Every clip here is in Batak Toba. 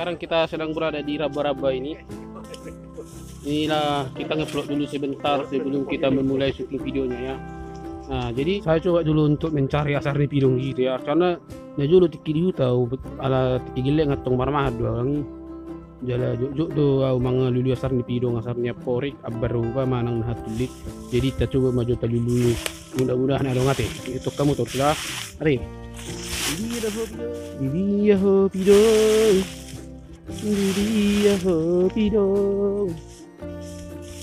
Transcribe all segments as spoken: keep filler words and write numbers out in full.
Sekarang kita sedang berada di Raba-Raba ini. Inilah, kita ngeplok dulu sebentar sebelum kita memulai syuting videonya, ya. Nah, jadi saya coba dulu untuk mencari asar ni pidong gitu ya, karena na jolo tingki di huta, ala tingki gelleng antong marmahan do au. Jala jotjot do au mangalului asar ni pidong, asar ni amporik, ambar upa manang na hatullit. Jadi tacoba ma jo talului. Mudah-mudahan adong ate. Itu kamu tahu sudah. Ate. Di dia ho pidong. Di dia ho pidong.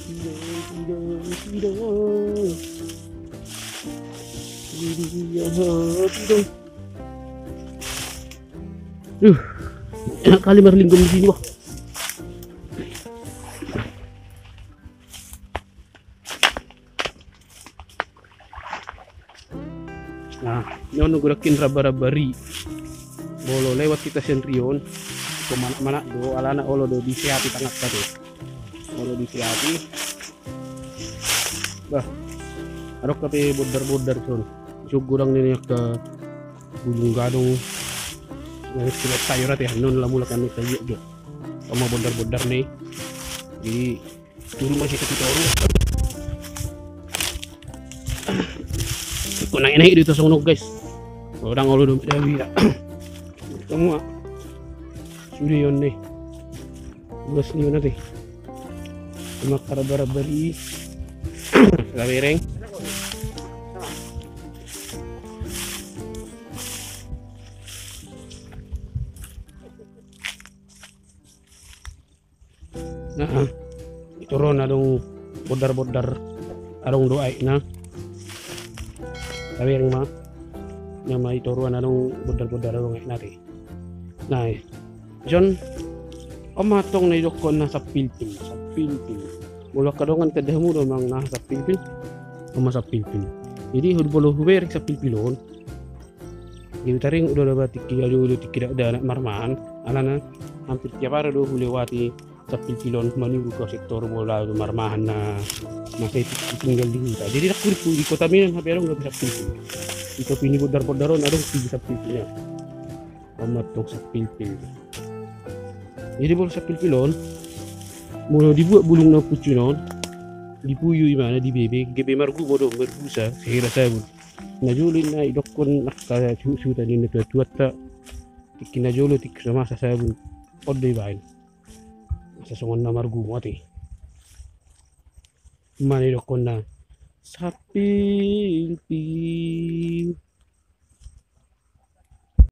Pidong, pidong, pidong. Di dia ho pidong. Duh, enak kali marlinggom di sini, wah. Nah, ini on godangkin raba-raba ri. Molo lewat hita sian ri on, tu manak-manak do, alana olo do disehati tangan tadi. Olo disehati. Bah, adong hape bondar-bondar son. Isuk godang ni angka bulung gadong. Yang sudah sayur ate, non lamulak anu sayur jo. Sama bondar-bondar ni. Jadi, turun masih ke turun. Kok naik-naik di atas sono, guys. Orang olo do dawi ya. Semua. Sudah yon nih. Bos ni nanti. Cuma karaba-raba ri. Labereng. Nah, i toru on adong bondar-bondar, adong do aekna. Labereng ma. Nama i toru on adong bondar-bondar, adong aekna ate. Nah, ison, on ma antong na idokkon na sampilpil, sampilpil. Molo angka dongan tanda hamu do manang na sampilpil, on ma sampilpil. Jadi, molo hubereng sampilpil on, gabe taringot do na ba tingki na jolo, tingki dakdanak marmahan, alana hampir tiap ari do hulewati sampilpil on, manuruk au sektor bola marmahan na masa itu tinggal di huta. Jadi, ndang hurippu di kota Medan hape adong gabe sampilpil. Di topi ni bondar-bondar on adong tinggi sampilpilna. On ma antong sampilpil. Jadi, molo sampilpil on, molo dibuat bulung na punsu on, dipuyu imana, dibebe, gabe margumo do, marbusa, sahira sabun. Na jolo i na idokkon angka suhut-suhutan ni natua-tuanta, tingki na jolo, tingki so masa sabun. On do ibaen. Asa songon na margumo ate. Ima na idokkon na sampilpil.